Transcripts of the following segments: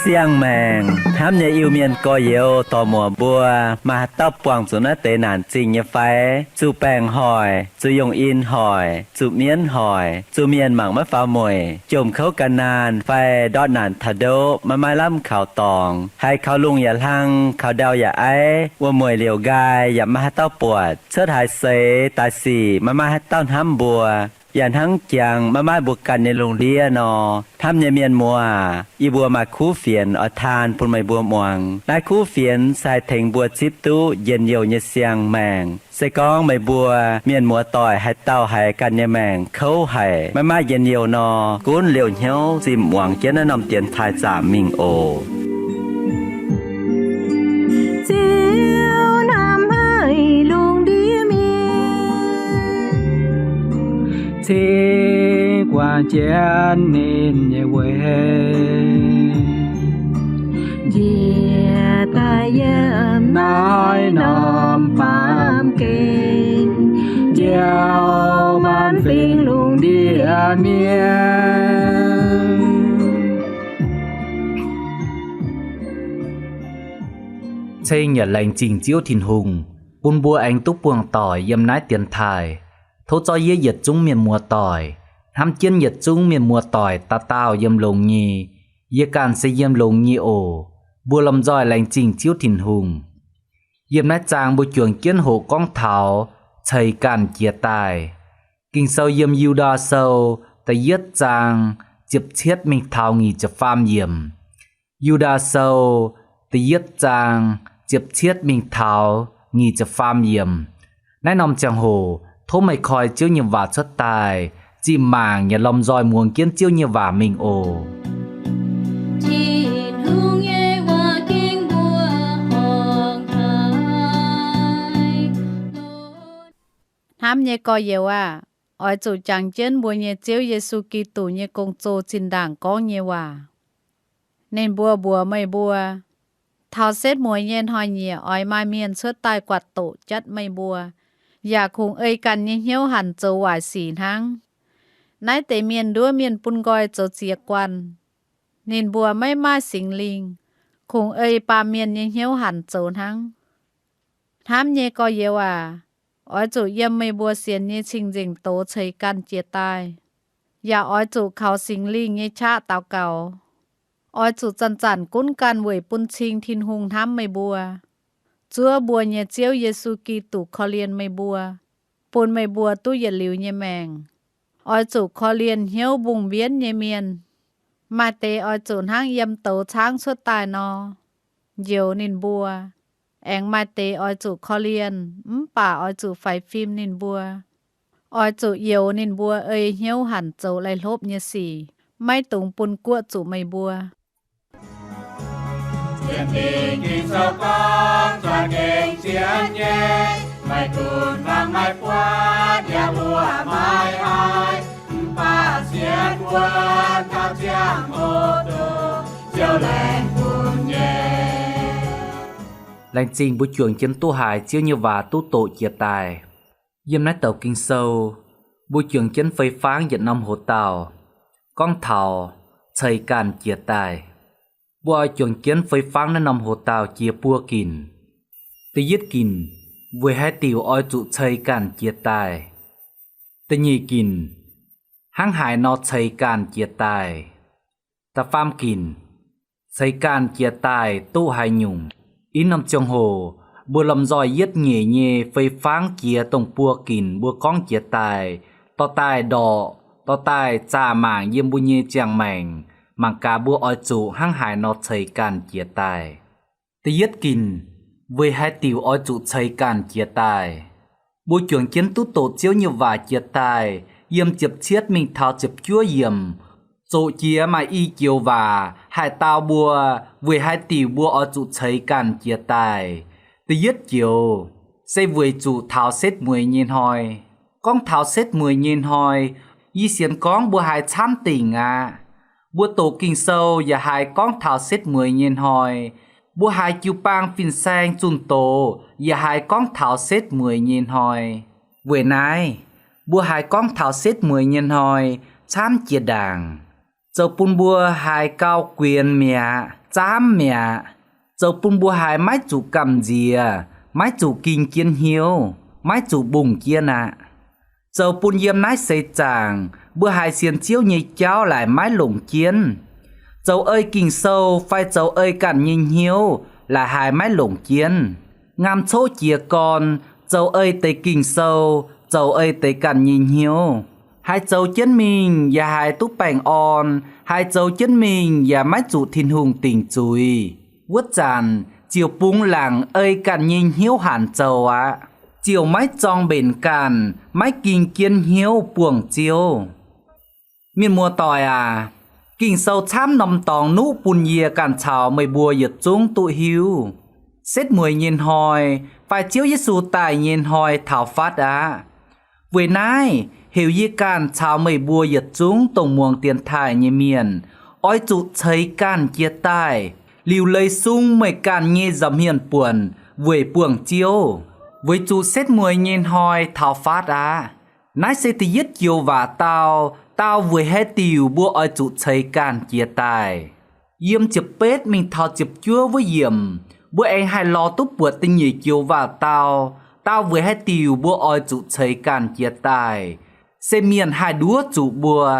Siang-maengc hnamv nyei Iu-Mienh gorx-youz dorc-muoc mbuo, maaih haaix dauh buangh zuqc naaiv deix naanc zingh nyei fai? Zuqc baengc hoic, zuqc yongh in hoic, zuqc mienv hoic, zuqc mienh mangc maiv faaux mueic, jomc kouv gan naanh fai ndortv naanc taux ndoqv maiv maaih lamh kaux dorngx, haiz kaux lungh yaac hlang, kaux ndau yaac aiv, wuom-mueic liouc nqaai yaac maiv maaih haaix dauh buatc, cuotv haaix seix daaih sic maiv maaih haaix dauh hnamv mbuo, yaac hnangv jangx maiv maaih mbuo ganh nyei lungh ndiev nor, hnamv nyei mienh muoz aac, yie mbuo maaih kuv fienx oix taan bun meih mbuo muangx. Naaiv kuv fienx se haih tengx mbuo zipv duqv njien-youh nyei siang-maengc. Se gorngv meih mbuo mienh muoz-doic haaix dauh haiz ganh nyei maengc kouv haic, maiv maaih njien-youh nor, gunv liouh hnyouv zinh muangx jienv naaiv norm dienx taaih zaamc mingh oc. Ziouv hnamv haic lungh ndiev mienh, cingx guangc jienv ninh nyei weic, njiec daaih yiem naaiv norm baamh gen, njoux maanc fingx lungh ndiev mienh. Ceng yaac laengz zingh Ziouv Tin-Hungh bun mbuo aengx duqv buangh doic yiem naaiv dienx taaih. Tov zorqv yie yietc zungv mienh muoz-doic, hnamv jienv yietc zungv mienh muoz-doic dauh dauh yiem longx nyei. Yie ganh se yiem longx nyei oc. Mbuo lomh nzoih laengz zingh Ziouv Tin-Hungh. Yiem naaiv zaang mbuo juangc jienv hoqc gorngv taux ceix ganh jiez daaih. Ging-Sou yiem Yu^ndaa Sou da'yietv zaang ziepc cietv mingh taux nyic ziepc faam yiemc. Yu^ndaa Sou da'yietv zaang ziepc cietv mingh taux nyic ziepc faam yiemc. Naaiv norm ziangh hoc tov meih koi Ziouv nyei waac cuotv daaih, zinh mangc yaac lomh nzoih muangx jienv Ziouv nyei waac mingh oc. Tin-Hungh nyei waac ging mbuo horngc haic. Hnamv nyei gorx-youz aah! Oix zuqc jangx jienv mbuo nyei Ziouv Yesu Giduc nyei gong-zoh zinh ndaangc gorngv nyei waac. Ninh mbuo mbuox meih mbuo, taux setv mueiz nyei hnoi-nyieqc oix maaih mienh cuotv daaih guatc doqc jatv meih mbuo, yaac kungx ei ganh nyei hnyouv hanc zoux waaic sic hnangv. Naaiv deix mienh nduov mienh bun nqoi zoux ziex guanh. Ninh mbuo maiv maaih Singx Lingh, kungx ei baamh mienh nyei hnyouv hanc zoux hnangv. Hnamv nyei gorx-youz aac, oix zuqc yiem meih mbuo sienx nyei cing-nzengc doz ceix ganh jiez daaih, yaac oix zuqc kaux Singx Lingh nyei qaqv daux gaux. Oix zuqc zanc-zanc gunv ganh weic bun cing Tin-Hungh hnamv meih mbuo. Zuov mbuo nyei Ziouv Yesu Giduc korv-lienh meih mbuo, bun meih mbuo duqv yietc liuz nyei maengc. Oix zuqc korv-lienh hnyouv mbungh mbienv nyei mienh. Maaih deix oix zuqc hnangv yiem douz caangv cuotv daaih nor, njoux ninh mbuo. Aengx maaih deix oix zuqc korv-lienh mv baac oix zuqc faix fim ninh mbuo. Oix zuqc youx ninh mbuo ei hnyouv hanc zoux laih hlopv nyei sic, maiv dungx bun guoqv zuqc meih mbuo. Zien Mingh Ging-Sou gorngv, za'gengh zien nyei, maiv gunv fangx maiv buatc, yaac mbuo maiv haih, mv baac sienx wuonx taux ziangh hoc dongh Ziouv laengz bun nyei. Laengz zingh mbuo juangc jienv duqv haiz Ziouv nyei waac duqv doqc jiex daaih. Yiem naaiv douc Ging-Sou, mbuo juangc jienv fei fangv yietc norm hoc-dauh gorngv taux ceix ganh jiex daaih. Mbuo oix juangc jienv fei fangv naaiv norm hoc-dauh jiex buo ginc. Da'yietv ginc, weic haaix diuc oix zuqc ceix ganh jiex daaih? Da'nyeic ginc, hnangv haaix nor ceix ganh jiex daaih? Da'faam ginc, ceix ganh jiex daaih duqv haaix nyungc? Ih norm ziangh hoc mbuo lomh nzoih yietv nyeic nyei fei fangv jiex dongh buo ginc mbuo gorngv jiex daaih, dorh daaih ndorqc, dorh daaih zaah mangc yiem mbuo nyei ziangh maengc, mangc gaax mbuo oix zuqc hnangv haaix nor ceix ganh jiex daaih. Da'yietv ginc, weic haaix diuc oix zuqc ceix ganh jiex daaih? Mbuo juangc jienv duqv doqc Ziouv nyei waac jiex daaih, yiem ziepc cietv mingh taux ziepc juov yiemc, zoqc jiex maaih i joux waac haih dau mbuo weic haaix diuc mbuo oix zuqc ceix ganh jiex daaih. Da'yietv joux se weic zuqc taux setv mueiz nyei hnoi. Gorngv taux setv mueiz nyei hnoi, yie sienx gorngv mbuo haiz camv dingc aqv. Mbuo doqc Ging-Sou yaac haiz gorngv taux setv mueiz nyei hnoi. Mbuo haiz jiu-baang fin-saeng zunh doz yaac haiz gorngv taux setv mueiz nyei hnoi. Weic naaiv, mbuo haiz gorngv taux setv mueiz nyei hnoi camv jiex ndaangc, zoux bun mbuo haiz gauh guenx mi'aqv, zaamv mi'aqv, zoux bun mbuo haiz maiv zuqc gamh nziex, maiv zuqc ging jienv hnyouv, maiv zuqc mbungh jienv aqv. Zoux bun yiem naaiv seix zaangc mbuo haiz sienx Ziouv nyei jauv laaic maiv longc jienv. Zoux ei Ging-Sou fai zoux ei ganh nyei hnyouv laaic haiz maiv longc jienv. Ngaamv coqv jiez gorn, zoux ei deix Ging-Sou, zoux ei deix ganh nyei hnyouv, haiz zoux jienv mingh yaac haiz duqv baengh orn, haiz zoux jienv mingh yaac maiv zuqc Tin-Hungh dingc zuiz. Wuov zanc ziouc bungx laangc ei ganh nyei hnyouv hanc zoux aqv. Ziouc maiv zorng mbenc ganh, maiv ging jienv hnyouv buangh Ziouv. Mienh muoz-doic aac, Ging-Sou camv norm dorngx nuqv bun yie ganh caux meih mbuo yietc zungv duqv hiuv, setv mueiz nyei hnoi fai Ziouv Yesu daaih nyei hnoi taux fatv aqv. Weic naaiv heuc yie ganh caux meih mbuo yietc zungv dongh muangx dienx taaih nyei mienh oix zuqc ceix ganh jiez daaih, liuc leiz sung meih ganh nyei nza'hmien buonc weic buangh Ziouv, weic zuqc setv mueiz nyei hnoi taux fatv aqv. Naaiv se da'yietv joux waac dau, dau weic haaix diuc mbuo oix zuqc ceix ganh jiez daaih. Yiem ziepc betv mingh taux ziepc juov wuov yiemc, mbuo aengx haih lorz duqv buatc da'nyeic joux waac dau, dau weic haaix diuc mbuo oix zuqc ceix ganh jiez daaih, se mienh haih nduov zuqc mbuo.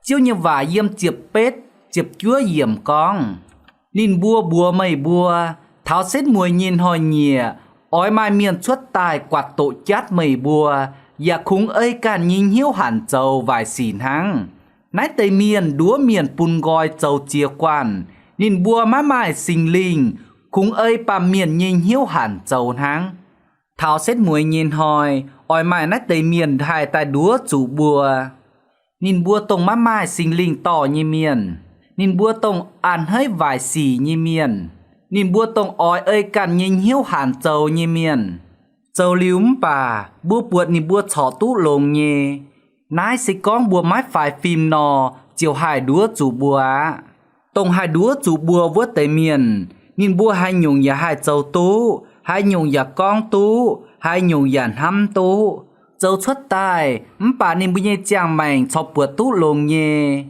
Ziouv nyei waac yiem ziepc betv, ziepc juov yiemc gorngv, ninh mbuo mbuox meih mbuo, taux setv mueiz nyei hnoi-nyieqc oix maaih mienh cuotv daaih guatc doqc jatv meih mbuo, yaac kungx ei ganh nyei hnyouv hanc zoux waaic sic hnangv. Naaiv deix mienh nduov mienh bun nqoi zoux ziex guanh. Ninh mbuo maiv maaih Singx Lingh, kungx ei baamh mienh nyei hnyouv hanc zoux hnangv. Taux setv mueiz nyei hnoi, oix maaih naaiv deix mienh haih daaih nduov zuqc mbuo. Ninh mbuo dongh maiv maaih Singx Lingh dorh nyei mienh, ninh mbuo dongh a'hneiv waaic sic nyei mienh, ninh mbuo dongh oix ei ganh nyei hnyouv hanc zoux nyei mienh. Zoux liuz mv baac mbuo buatc ninh mbuo corc duqv longx nyei. Naaiv se gorngv mbuo maiv faix fim nor, ziouc haih nduov zuqc mbuo aqv. Dongh haih nduov zuqc mbuo wuov deix mienh, ninh mbuo haaix nyungc yaac haih zoux duqv, haaix nyungc yaac gorngv duqv, haaix nyungc yaac hnamv duqv. Zoux cuotv daaih mv baac ninh mbuo nyei ziangh maengc corc buatc duqv longx nyei.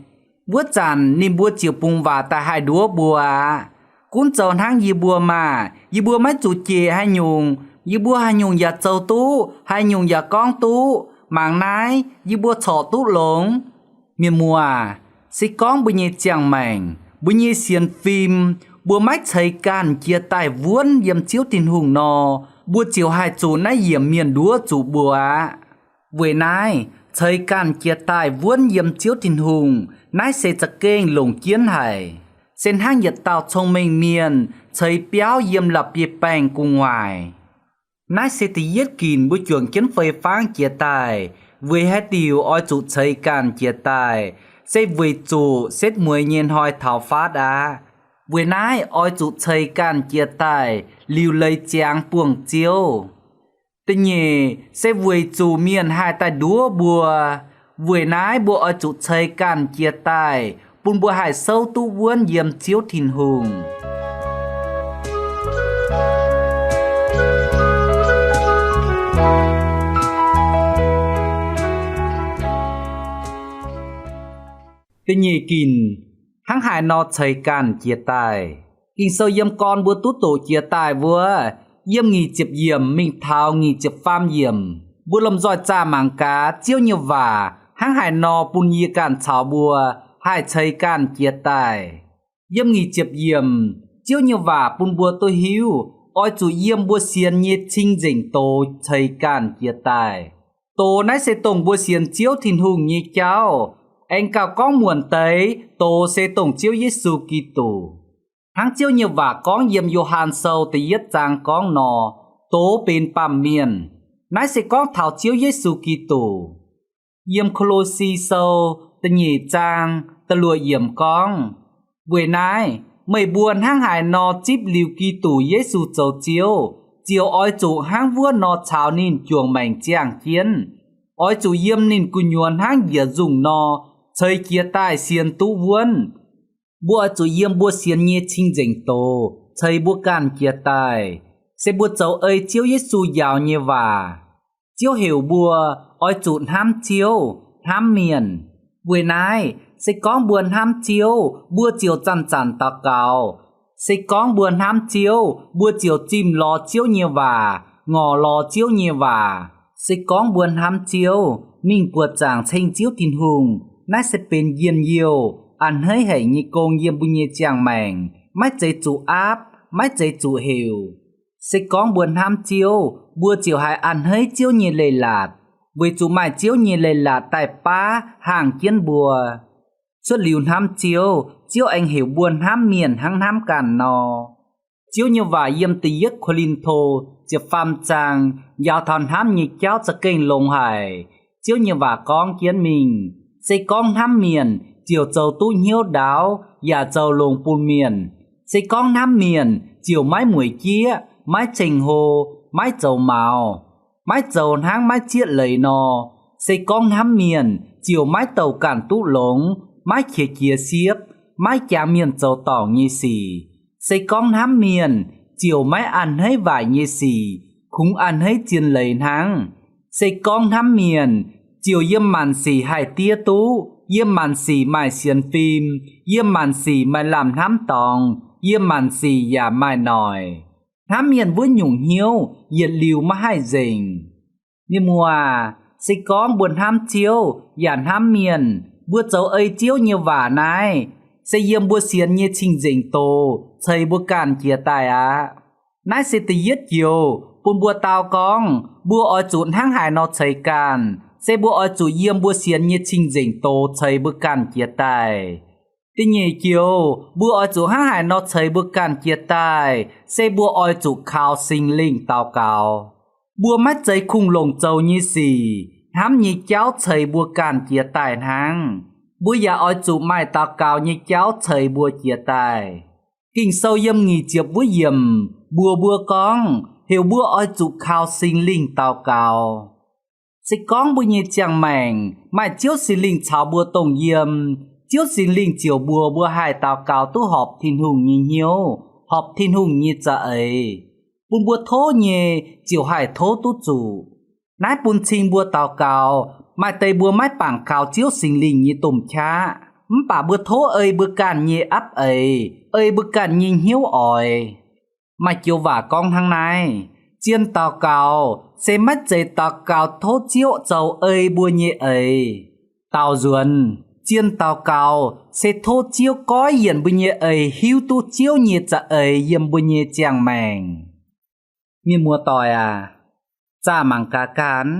Wuov zanc ninh mbuo ziouc bungx waac daaih haih nduov mbuo aqv. Gunv zoux hnangv yie mbuo maah! Yie mbuo maiv zuqc jiex haaix nyungc. Yie mbuo haaix nyungc yaac zoux duqv, haaix nyungc yaac gorngv duqv. Mangc naaiv, yie mbuo corc duqv longx. Mienh muoz, se gorngv mbuo nyei ziangh maengc, mbuo nyei sienx fim, mbuo maiv ceix ganh jiex daaih wuonv yiem Ziouv Tin-Hungh nor, mbuo ziouc haih zuqc naaiv yiemc mienh nduov zuqc mbuo aqv. Weic naaiv, ceix ganh jiex daaih wuonv yiem Ziouv Tin-Hungh, naaiv se za'gengh longc jienv haic, se hnangv yietc dauh cong-mengh mienh ceix biauv yiem la'bieiv-baengh gu'nguaaic. Naaiv se da'yietv ginc mbuo juangc jienv fei-fangv jiex daaih. Weic haaix diuc oix zuqc ceix ganh jiex daaih? Se weic zuqc setv mueiz nyei hnoi taux faatv aqv. Weic naaiv oix zuqc ceix ganh jiex daaih, liuc leiz ziangx buangh Ziouv. Da'nyeic se weic zuqc mienh haih daaih nduov mbuo. Weic naaiv mbuo oix zuqc ceix ganh jiex daaih, bun mbuo haih souv duqv wuonv yiem Ziouv Tin-Hungh. Da'nyeic ginc, hnangv haaix nor ceix ganh jiex daaih? Ging-Sou yiem gorn mbuo duqv doqc jiex daaih wuov, yiem nyic ziepc yiemc mingh taux nyic ziepc faam yiemc, mbuo lomh nzoih zaah mangc gaax Ziouv nyei waac hnangv haaix nor bun yie ganh caux mbuo haih ceix ganh jiex daaih. Yiem nyic ziepc yiemc, Ziouv nyei waac bun mbuo duqv hiuv, oix zuqc yiem mbuo sienx nyei cing-nzengc doz ceix ganh jiex daaih. Doz naaiv se dongh mbuo sienx Ziouv Tin-Hungh nyei jauv. Aengx gauh gorngv muonc deix, doz se dongh Ziouv Yesu Giduc. Hnangv Ziouv nyei waac gorngv yiem Yo^han Sou da'yietv zaang gorngv nor, doz benx baamh mienh. Naaiv se gorngv taux Ziouv Yesu Giduc. Yiem Ko^lo^si Sou da'nyeic zaang da'luoqc yiemc gorngv, weic naaiv meih mbuo hnangv haaix nor zipv liuz Giduc Yesu zoux Ziouv, ziouc oix zuqc hnangv wuov nor caux ninh juangc maengc ziangh jienv. Oix zuqc yiem ninh gu'nyuoz hnangv njiec nzungh nor, ceix jiez daaih sienx duqv wuonv. Mbuo oix zuqc yiem mbuo sienx nyei cing-nzengc doz ceix mbuo ganh jiez daaih, se mbuo zoux ei Ziouv Yesu njaaux nyei waac. Ziouv heuc mbuo oix zuqc hnamv Ziouv, hnamv mienh. Weic naaiv, se gorngv mbuo hnamv Ziouv, mbuo ziouc zanc-zanc daux gaux. Se gorngv mbuo hnamv Ziouv, mbuo ziouc zimh lorz Ziouv nyei waac, ngorc lorz Ziouv nyei waac. Se gorngv mbuo hnamv Ziouv, mingh buoqc zaangc ceng Ziouv Tin-Hungh, naaiv se benx njien-youh, a'hneiv haic nyei gong yiem mbuo nyei ziangh maengc, maiv zeiz zuqc aapv, maiv zeiz zuqc heuc. Se gorngv mbuo hnamv Ziouv, mbuo ziouc haiz a'hneiv Ziouv nyei leiz-latc, weic zuqc maaih Ziouv nyei leiz-latc daaih baav hangh jienv mbuo. Cuotv liuz hnamv Ziouv, Ziouv aengx heuc mbuo hnamv mienh hnangv hnamv ganh nor. Ziouv nyei waac yiem Da'yietv Ko^lin^to ziepc faam zaang njaaux taux hnamv nyei jauv za'gengh longx haic. Ziouv nyei waac gorngv jienv mingh, se gorngv hnamv mienh ziouc zoux duqv hnyouv ndaauv yaac zoux longx bun mienh. Se gorngv hnamv mienh ziouc maiv mueic jieqv, maiv ceng-hlo, maiv zoux maux, maiv zoux hnangv maiv zieqv leiz nor. Se gorngv hnamv mienh ziouc maiv douc ganh duqv longx, maiv qiex jiez siepv, maiv jangx mienh zoux dorngc nyei sic. Se gorngv hnamv mienh ziouc maiv a'hneiv waaic nyei sic, kungx a'hneiv zien leiz hnangv. Se gorngv hnamv mienh ziouc yiem maanc sic haih diev duqv, yiem maanc sic maaih sienx fim, yiem maanc sic maaih lamh hnamv dorngx, yiem maanc sic yaac maaih noic. Hnamv mienh wuov nyungc hnyouv yietc liuz maiv haih nzengc. Mienh muoz, se gorngv mbuo hnamv Ziouv yaac hnamv mienh, mbuo zoux ei Ziouv nyei waac naaiv, se yiem mbuo sienx nyei cing-nzengc doz ceix mbuo ganh jiez daaih aqv. Naaiv se da'yietv joux bun mbuo dau gorngv mbuo oix zuqc hnangv haaix nor ceix ganh, se mbuo oix zuqc yiem mbuo sienx nyei cing-nzengc doz ceix mbuo ganh jiez daaih. Da'nyeic joux mbuo oix zuqc hnangv haaix nor ceix mbuo ganh jiez daaih, se mbuo oix zuqc kaux Singx Lingh daux gaux. Mbuo maiv zeiz kungx-longc zoux nyei sic, hnamv nyei jauv ceix mbuo ganh jiez daaih hnangv. Mbuo yaac oix zuqc maaih daux gaux nyei jauv ceix mbuo jiez daaih. Ging-Sou yiem nyic ziepc wuov yiemc mbuox mbuo gorngv heuc mbuo oix zuqc kaux Singx Lingh daux gaux. Se gorngv mbuo nyei ziangh maengc maaih Ziouv Singx Lingh caux mbuo dongh yiem, Ziouv Singx Lingh ziouc mbuox mbuo haih daux gaux duqv horpc Tin-Hungh nyei hnyouv, horpc Tin-Hungh nyei za'eix. Bun mbuo tov nyei ziouc haih tov duqv zuqc. Naaiv bun cing mbuo daux gaux, maaih deix mbuo maiv bangc kaux Ziouv Singx Lingh nyei domh qaqv, mv baac mbuo tov ei mbuo ganh nyei apv eix, ei mbuo ganh nyei hnyouv oix. Maaih joux waac gorngv hnangv naaiv, zien daux gaux se maiv zeiz daux gaux tov Ziouv zoux ei mbuo nyei eix. Daaux nzuonx, zien daux gaux se tov Ziouv goiv yienc mbuo nyei eix hiuv duqv Ziouv nyei za'eix yiem mbuo nyei ziangh maengc. Mienh muoz-doic aac, zaah mangc gaax ganh.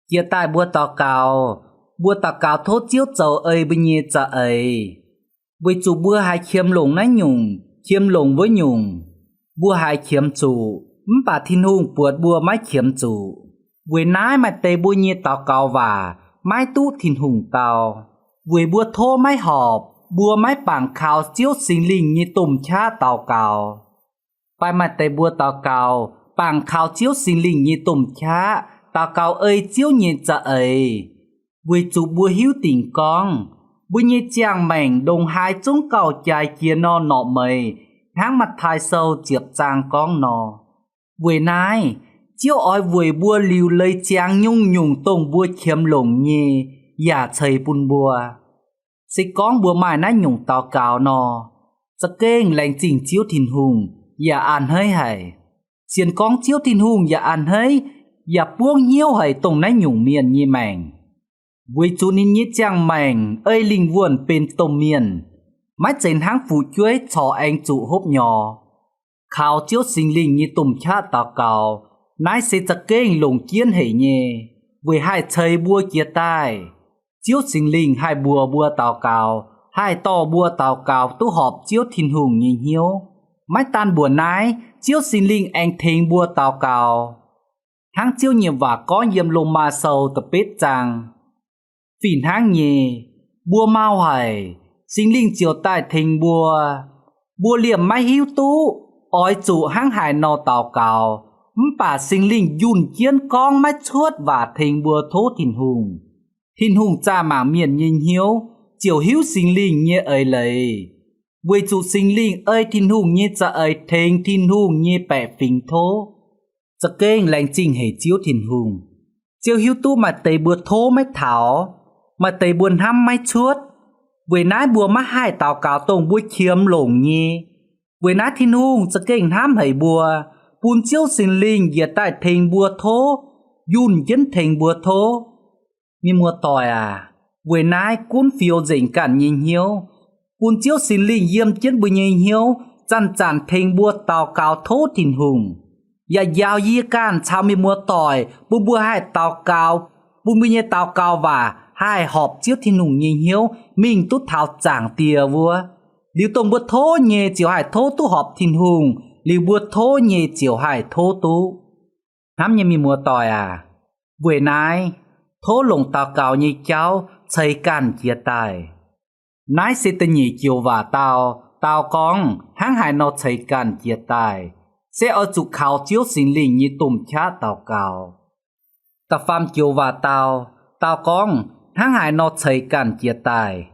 Jiex daaih mbuo daux gaux, mbuo daux gaux tov Ziouv zoux ei mbuo nyei za'eix, weic zuqc mbuo haiz qiemx longc naaiv nyungc, qiemx longc wuov nyungc. Mbuo haiz qiemx zuqc, mv baac Tin-Hungh buatc mbuo maiv qiemx zuqc. Weic naaiv maaih deix mbuo nyei daux gaux waac maiv duqv Tin-Hungh dau. Weic mbuo tov maiv horpc, mbuo maiv bangc kaux Ziouv Singx Lingh nyei domh qaqv daux gaux. Fai maaih deix mbuo daux gaux bangc kaux Ziouv Singx Lingh nyei domh qaqv, daux gaux ei Ziouv nyei za'eix, weic zuqc mbuo hiuv dingc gorngv mbuo nyei ziangh maengc ndongc haaix zungv gauh jaaix jiex nor norqc meix, hnangv Matv^taai Sou ziepc zaang gorngv nor. Weic naaiv, Ziouv oix weic mbuo liuc leiz ziangx nyungc-nyungc dongh mbuo qiemx longc nyei, yaac ceix bun mbuo. Se gorngv mbuo maaih naaiv nyungc daux gaux nor, za'gengh laengz zingh Ziouv Tin-Hungh yaac a'hneiv haic. Sienx gorngv Ziouv Tin-Hungh yaac a'hneiv, yaac buangv hnyouv haic dongh naaiv nyungc mienh nyei maengc, weic zuqc ninh nyei ziangh maengc ei lingh wuonh benx domh mienh, maiv zeiz hnangv fu'jueiv corc aengx zuqc hopv nyorx. Kaux Ziouv Singx Lingh nyei domh qaqv daux gaux, naaiv se za'gengh longc jienv hec nyei, weic haih ceix mbuo jiez daaih. Ziouv Singx Lingh haih mbuox mbuo daux gaux, haih dorh mbuo daux gaux duqv horpc Ziouv Tin-Hungh nyei hnyouv. Maiv daan mbuoqc naaiv, Ziouv Singx Lingh aengx tengx mbuo daux gaux. Hnangv Ziouv nyei waac gorngv yiem Lomaa Sou da'betv zaang, fih hnangv nyei, mbuo mau haic, Singx Lingh ziouc daaih tengx mbuo. Mbuo liemh maiv hiuv duqv oix zuqc hnangv haaix nor daux gaux, mv baac Singx Lingh njunh jienv gorngv maiv cuotv waac tengx mbuo tov Tin-Hungh. Tin-Hungh zaah mangc mienh nyei hnyouv ziouc hiuv Singx Lingh nyei eix leiz, weic zuqc Singx Lingh ei Tin-Hungh nyei za'eix tengx Tin-Hungh nyei baeqc fingx tov. Za'gengh laengz zingh haic Ziouv Tin-Hungh. Ziouv hiuv duqv maaih deix mbuo tov maiv taux, maaih deix mbuo hnamv maiv cuotv. Weic naaiv mbuo maiv haih daux gaux dongh mbuo qiemx longc nyei. Weic naaiv Tin-Hungh za'gengh hnamv haic mbuo, bun Ziouv Singx Lingh njiec daaih tengx mbuo tov, yunh jienv tengx mbuo tov. Mienh muoz-doic aac, weic naaiv gunv fioux nzengc ganh nyei hnyouv, bun Ziouv Singx Lingh yiem jienv mbuo nyei hnyouv zanc-zanc tengx mbuo daux gaux tov Tin-Hungh, yaac njaaux yie ganh caux mienh muoz-doic bun mbuo haih daux gaux, bun mbuo nyei daux gaux waac haih horpc Ziouv Tin-Hungh nyei hnyouv mingh duqv taux Zaangc Diex wuov. Liuz dongh mbuo tov nyei ziouc haih tov duqv horpc Tin-Hungh, liuz mbuo tov nyei ziouc haih tov duqv. Hnamv nyei mienh muoz-doic aac, weic naaiv tov longc daux gaux nyei jauv ceix ganh jiez daaih. Naaiv se da'nyeic joux waac dau, dau gorngv hnangv haaix nor ceix ganh jiez daaih, se oix zuqc kaux Ziouv Singx Lingh nyei domh qaqv daux gaux. Da'faam joux waac dau, dau gorngv hnangv haaix nor ceix ganh jiez daaih,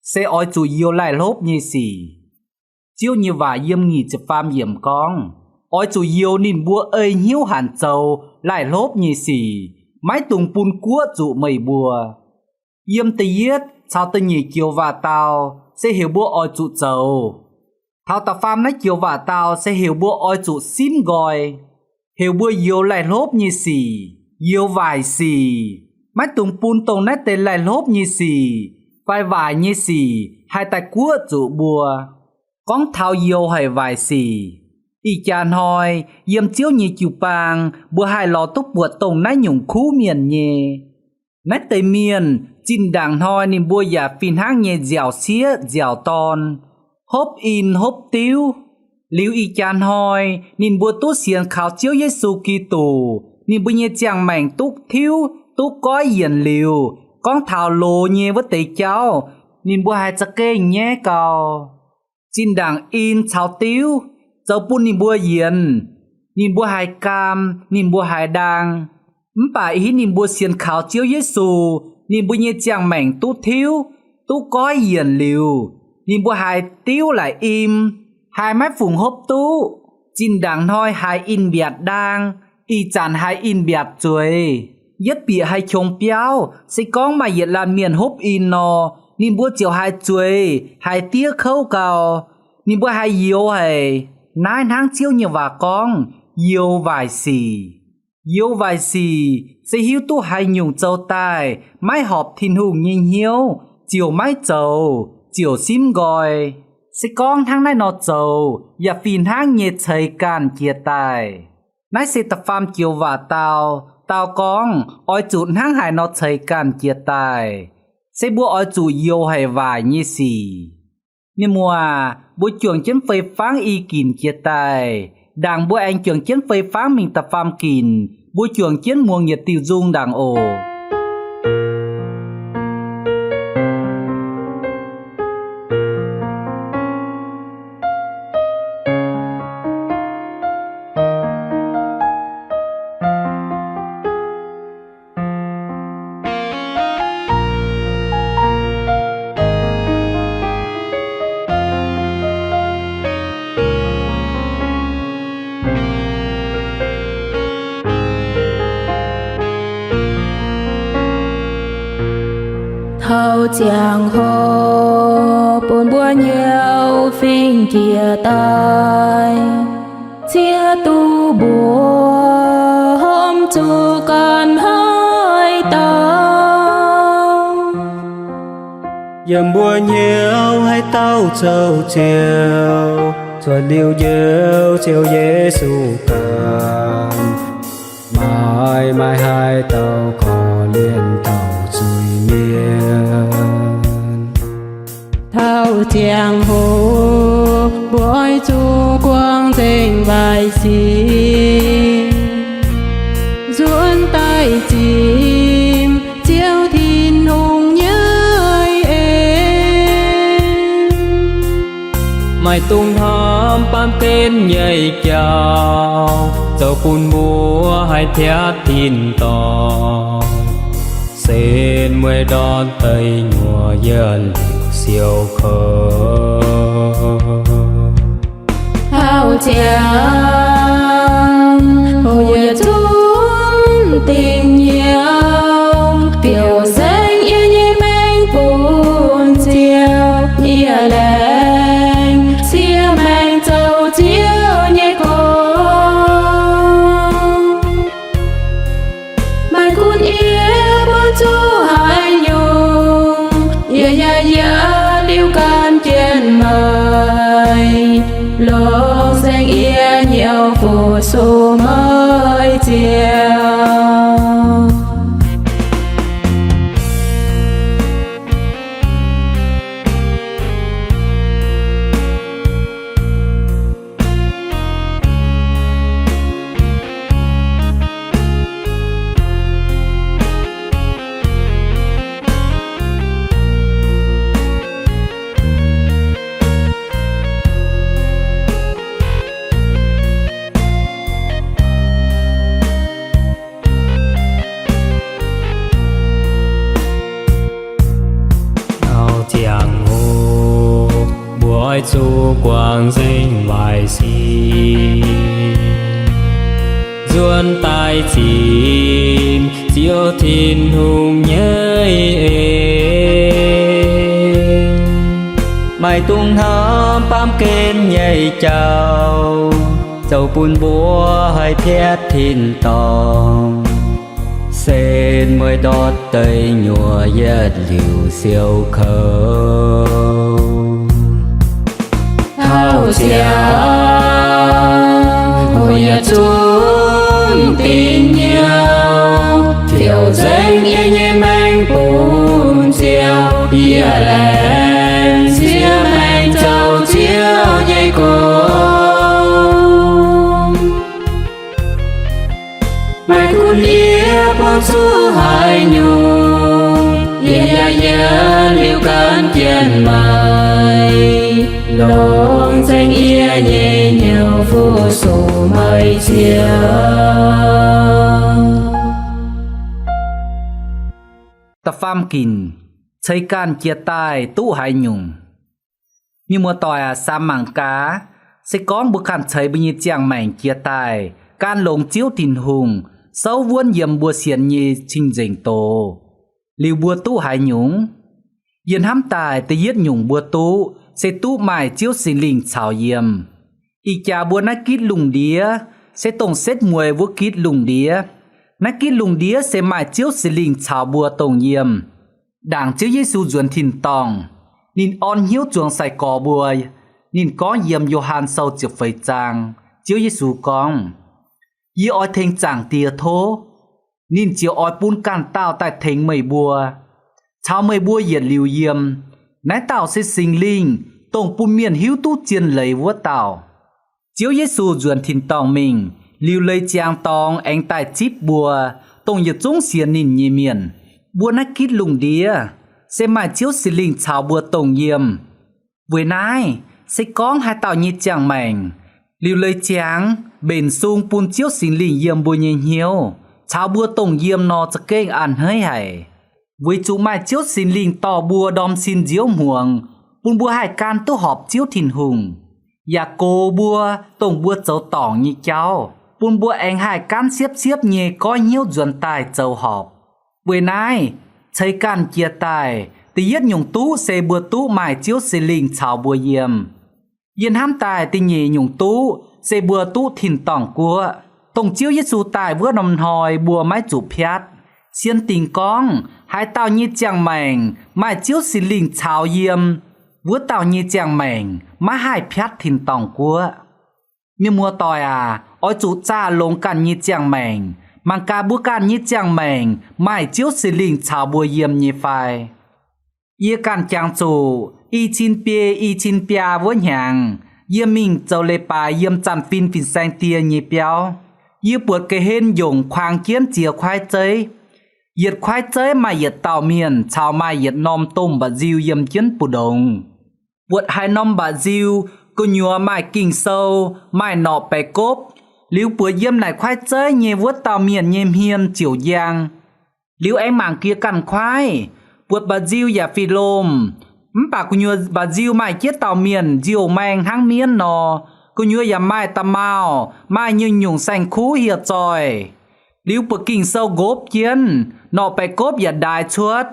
se oix zuqc youx laih hlopv nyei sic. Ziouv nyei waac yiem nyic ziepc faam yiemc gorngv, oix zuqc youx ninh mbuo ei hnyouv hanc zoux laih hlopv nyei sic, maiv dungx bun guoqv zuqc meih mbuo. Yiem da'yietv caux da'nyeic joux waac dau se heuc mbuo oix zuqc zoux. Taux da'faam naaiv joux waac dau se heuc mbuo oix zuqc simv nqoi, heuc mbuo youx laih hlopv nyei sic, youx waaic sic, maiv dungx bun dongh naaiv deix laih hlopv nyei sic fai waaic nyei sic haih daaih guoqv zuqc mbuo. Gorngv taux youx haic waaic sic, ih jaax hnoi yiem Ziouv nyei jiu-baang mbuo haih lorz duqv buatc dongh naaiv nyungc kuv mienh nyei. Naaiv deix mienh zinh ndaangc hnoi ninh mbuo yaac fih hnangv nyei nziaauc sieqv nziaauc dorn, hopv in hopv diuv. Liuz ih jaax hnoi ninh mbuo duqv sienx kaux Ziouv Yesu Giduc, ninh mbuo nyei ziangh maengc duqv tiuv duqv goiv yienc liuz, gorngv taux loz nyei wuov deix jauv, ninh mbuo haiz za'gengh nyaiv gau. Zinh ndaangc in caux diuv zoux bun ninh mbuo yienc, ninh mbuo haiz gaam, ninh mbuo haiz ndaang. Mv baac ih hnoi ninh mbuo sienx kaux Ziouv Yesu, ninh mbuo nyei ziangh maengc duqv tiuv duqv goiv yienc liuz, ninh mbuo haiz diuv laaic im, haiz maiv fungc hopv duqv. Zinh ndaangc hnoi haiz in mbiatc ndaang, ih zanc haiz in mbiatc zueiz. Yietv bieqc haiz qongx biauv, se gorngv maaih yietc laanh mienh hopv in nor, ninh mbuo ziouc haiz zueiz, haiz diev kouv gau. Ninh mbuo haiz youx haic. Naaiv hnangv Ziouv nyei waac gorngv, youx waaic sic. Youx waaic sic se hiuv duqv haaix nyungc zoux daaih maiv horpc Tin-Hungh nyei hnyouv ziouc maiv zoux, ziouc simv nqoi. Se gorngv hnangv naaiv nor zoux yaac fih hnangv nyei ceix ganh jiez daaih. Naaiv se da'faam joux waac dau, dau gorngv oix zuqc hnangv haaix nor ceix ganh jiez daaih, se mbuo oix zuqc youx haic waaic nyei sic. Mienh muoz, mbuo juangc jienv fei fangv i ginc jiez daaih. Ndaangc mbuo aengx juangc jienv fei fangv mingh da'faam ginc, mbuo juangc jienv muangx yietc diuh nzung ndaangc oc. Taux ziangh hoc bun mbuo nyei fingx jiez daaih, ziex duqv mbuox hopv zuqc ganh haaix dauh. Yiem mbuo hnyouv haaix dauh zoux ziouc, cuotv liuz njoux Ziouv Yesu ganh, maaih maaih haaix dauh korv-lienh taux zuiz-mienh. Taux ziangh hoc mbuo oix zuqc guangc nzengc waaic sic, nzuonx daaih zipc Ziouv Tin-Hungh nyei en. Maiv dungx hnamv baamh gen nyei jauv, zoux bun mbuo haih tiatv tin-dorngh. Setv mueiz ndortv deic nyuoqc yietc liuc siou kouv. Hauh ziangx hoc yietc zungv dingc nyouz, biouv nzengc yie nyei maengc bun ziouv. Yie laengz siev maengc zoux Ziouv nyei gong. Maaih gunv yie buangh zuqc haaix nyungc, yie yaac yietc liuz gan jienv meih, longc nzengc yie nyei fu-sux meih Ziouv. Hauh ziangh hoc mbuo oix zuqc guangc nzengc waaic sic, nzuonx daaih zipc Ziouv Tin-Hungh nyei en. Maaih dungz hnamv baamh gen nyei jauv zoux bun mbuo haih piatv tin-dorngh. Setv mueiz ndortv deic nyuoqc yietc liuc siou kouv. Taux ziangx hoc yietc zungv dingc nyouz, biouv nzengc yie nyei maengc bun Ziouv. Yie laengz siev maengc zoux Ziouv nyei gong. Maaih gunv yie buangh zuqc haaix nyungc, yie yaac yietc liuz gan jienv meih, longc nzengc yie nyei nyouz fu-sux meih Ziouv. Da'faam ginc, ceix ganh jiex daaih duqv haaix nyungc? Mienh muoz-doic aac, samx mangc gaax, se gorngv mbuo ganh ceix mbuo nyei ziangh maengc jiex daaih gan longx Ziouv Tin-Hungh souv wuonv yiem mbuo sienx nyei cing-nzengc doz, liuz mbuo duqv haaix nyungc? Yie hnamv daaih da'yietv nyungc mbuo duqv se duqv maaih Ziouv Singx Lingh caux yiem. Ih jaax mbuo naaiv gitv lungh ndiev se dongh setv mueiz wuov gitv lungh ndiev. Naaiv gitv lungh ndiev se maaih Ziouv Singx Lingh caux mbuo dongh yiem. Ndaangc Ziouv Yesu nzuonx tin-dorngh, ninh orn hnyouv zuangx sai-gorx mbuo. Ninh gorngv yiem Yo^han Sou ziepc feix zaang, Ziouv Yesu gorngv, Yie oix tengx Zaangc Diex tov, ninh ziouc oix bun ganh dauh daaih tengx meih mbuo, caux meih mbuo yietc liuz yiem. Naaiv dauh se Singx Lingh, dongh bun mienh hiuv duqv zien leiz wuov dauh. Ziouv Yesu nzuonx tin-dorngh mingh, liuz leiz ziangx dorngx aengx daaih zipv mbuo, dongh yietc zungv sienx ninh nyei mienh. Mbuo naaiv gitv lungh ndiev se maaih Ziouv Singx Lingh caux mbuo dongh yiem. Weic naaiv, se gorngv haaix dauh nyei ziangh maengc liuz leiz ziangx mbenc sung bun Ziouv Singx Lingh yiem mbuo nyei hnyouv, caux mbuo dongh yiem nor, za'gengh a'hneiv haic. Weic zuqc maaih Ziouv Singx Lingh dorh mbuo ndorm sin nziouv hmuangx, bun mbuo haih gan duqv horpc Ziouv Tin-Hungh, yaac gox mbuo dongh mbuo zoux dorngc nyei jauv, bun mbuo aengx haih gaanv siepv-siepv nyei goiv hnyouv nzuonx daaih zoux horpc. Weic naaiv, ceix ganh jiex daaih, da'yietv nyungc duqv se mbuo duqv maaih Ziouv Singx Lingh caux mbuo yiem. Yie hnamv daaih da'nyeic nyungc duqv se mbuo duqv tin-dorngh-guoqv. Dongh Ziouv Yesu daaih wuov norm hnoi mbuo maiv zuqc piatv. Sien dingc gorngv, haaix dauh nyei ziangh maengc maaih Ziouv Singx Lingh caux yiem, wuov dauh nyei ziangh maengc maiv haih piatv tin-dorngh-guoqv. Mienh muoz-doic aac, oix zuqc zaah longx ganh nyei ziangh maengc. Mangc gaax mbuo ganh nyei ziangh maengc maaih Ziouv Singx Lingh caux mbuo yiem nyei fai? Yie ganh jangx zuqc i cin biei i cin biaa wuov hnyangx, yie mingh zoux leiz-baaix yiem Zanc Fin Fin-Saeng Die nyei biauv. Yie buatc ga'hlen njongc kuaang jienv ziex kuaaiv zeiv. Yietc kuaaiv zeiv maaih yietc dauh mienh caux maaih yietc norm domh mba'nziu yiem jienv mbu'ndongx. Buatc haaix norm mba'nziu gu'nyuoz maaih Ging-Sou, maaih norqc baeqc gopv, liuz buatc yiem naaic kuaaiv zeiv nyei wuov dauh mienh nyei hmien ziouc njang. Liuz aengx mangc jiex ganh kuaaiv, buatc mba'nziu yaac fih lomh. Mv baac gu'nyuoz mba'nziu maaih jiex dauh mienh nziouh maeng hnangv mienv nor, gu'nyuoz yaac maaih da'maauh, maaih nyungc-nyungc saeng-kuv hieh zoih. Liuz buatc Ging-Sou nqopv jienv, norqc baeqc gopv yaac ndaix cuotv.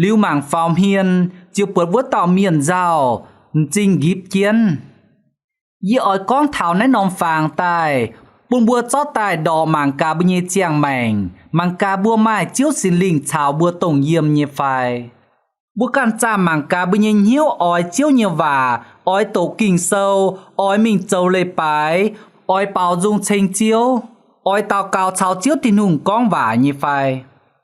Liuz mangc faaux hmien, ziouc buatc wuov dauh mienh nzauh, m'zing nqipv jienv. Yie oix gorngv taux naaiv norm fangx daaih, bun mbuo zorqv daaih ndorqc mangc gaax mbuo nyei ziangh maengc, mangc gaax mbuo maaih Ziouv Singx Lingh caux mbuo dongh yiem nyei fai. Mbuo ganh zaah mangc gaax mbuo nyei hnyouv oix Ziouv nyei waac, oix doqc Ging-Sou, oix mingh zoux leiz-baaix, oix baaux nzung ceng Ziouv, oix daux gaux caux Ziouv Tin-Hungh gorngv waac nyei fai.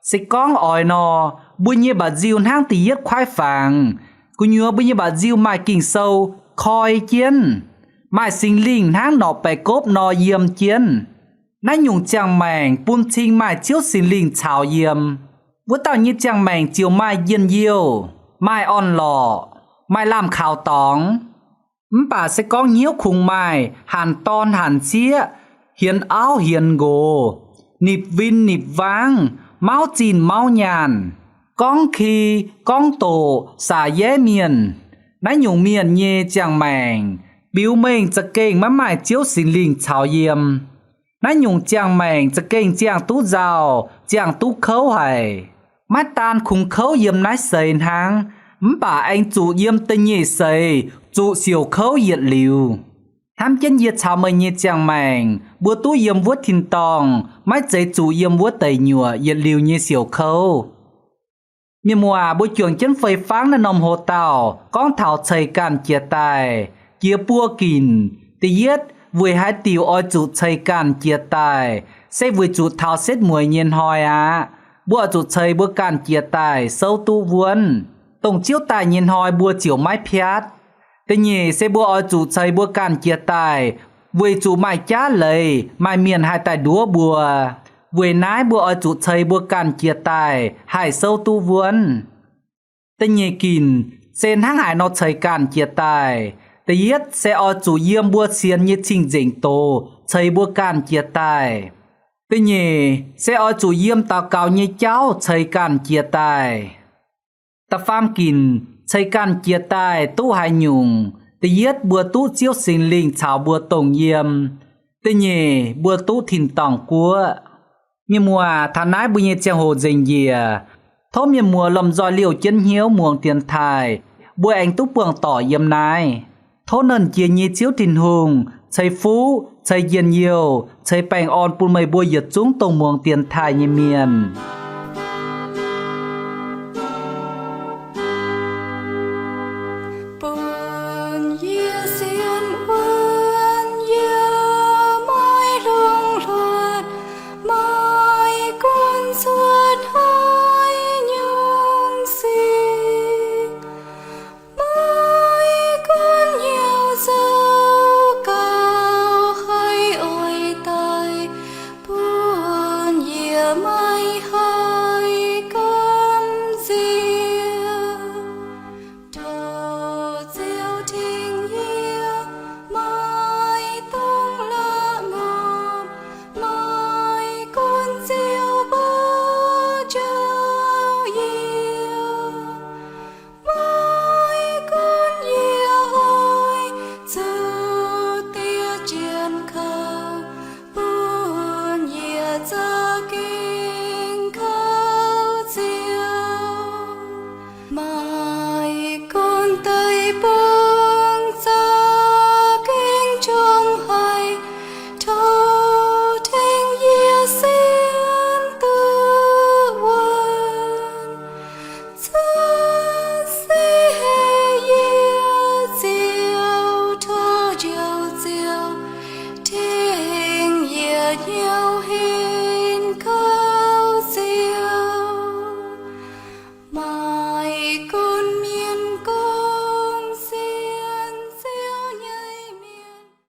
Se gorngv oix nor, mbuo nyei mba'nziu hnangv da'yietv kuaaiv fangx, gu'nyuoz mbuo nyei mba'nziu maaih Ging-Sou koi jienv, maaih Singx Lingh hnangv norqc baeqc gopv nor yiem jienv. Naaiv nyungc ziangh maengc bun cing maaih Ziouv Singx Lingh caux yiem. Wuov dauh nyei ziangh maengc ziouc maaih njien-youh, maaih orn-lorqc, maaih lamh kaux dorngx. Mv baac se gorngv hnyouv kungx maaih hanc dorn hanc sieqv, hienx auv hienx nqox, nipc win nipc wangv, mauv zinh mauv nyaanh, gorngv ki, gorngv doqc, saax yaev mienh, naaiv nyungc mienh nyei ziangh maengc biux mengh za'gengh maiv maaih Ziouv Singx Lingh caux yiem. Naaiv nyungc ziangh maengc za'gengh ziangh duqv nzauh, ziangh duqv kouv haic. Maiv daan kungx kouv yiem naaiv seix hnangv, mv baac aengx zuqc yiem da'nyeic seix zuqc siouc kouv yietc liuz. Hnamv jienv yie caux meih nyei ziangh maengc, mbuo duqv yiem wuov tin-dorngh, maiv zeiz zuqc yiem wuov deic nyuoqc yietc liuz nyei siouc kouv. Mienh muoz, mbuo juangc jienv fei fangv naaiv norm hoc dauh gorngv taux ceix ganh jiez daaih, jiex buo ginc. Da'yietv, weic haaix diuc oix zuqc ceix ganh jiez daaih, se weic zuqc taux setv mueiz nyei hnoi aqv. Mbuo oix zuqc ceix mbuo ganh jiez daaih souv duqv wuonv, dongh Ziouv daaih nyei hnoi mbuo ziouc maiv piatv. Da'nyeic se mbuo oix zuqc ceix mbuo ganh jiez daaih, weic zuqc maaih jaav leiz maaih mienh haih daaih nduov mbuo. Weic naaiv mbuo oix zuqc ceix mbuo ganh jiez daaih haih souv duqv wuonv. Da'nyeic ginc se hnangv haaix nor ceix ganh jiez daaih? Da'yietv se oix zuqc yiem mbuo sienx nyei cing-nzengc doz ceix mbuo ganh jiez daaih. Da'nyeic se oix zuqc yiem daux gaux nyei jauv ceix ganh jiez daaih. Da'faam ginc ceix ganh jiez daaih duqv haaix nyungc? Da'yietv mbuo duqv Ziouv Singx Lingh caux mbuo dongh yiem. Da'nyeic mbuo duqv tin-dorngh guoqv. Mienh muoz, taux naaiv mbuo nyei ziangh hoc nzengc njiec. Tov mienh muoz lomh nzoih liouh jienv hnyouv muangx dienx taaih, mbuo aengx duqv buangh dorc yiem naaiv. Tov Nernh Jiex nyei Ziouv Tin-Hungh ceix fuqv, ceix njien-youh, ceix baengh orn bun meih mbuo yietc zungv dongh muangx dienx taaih nyei mienh. Bun yie sienx wuonv yie maiv longc hluotv, maiv gunv cuotv haaix nyungc sic, maiv gunv hnyouv zoux gaux haiz oix daic, bun yie maiv haih gamh nziex. Tov Ziouv tengx yie maiv dungx la'maah, maiv gunv Ziouv mbuo njoux yie, maiv gunv yie oix zuqc diev jienv kouv, bun yie za'gengh kouv Ziouv. Maiv gunv deic-bung za'gengh qongx haic, tov tengx yie sienx duqv wuonv. Cuotv seix haic yie Ziouv, tov Njoux Ziouv tengx yie hnyouv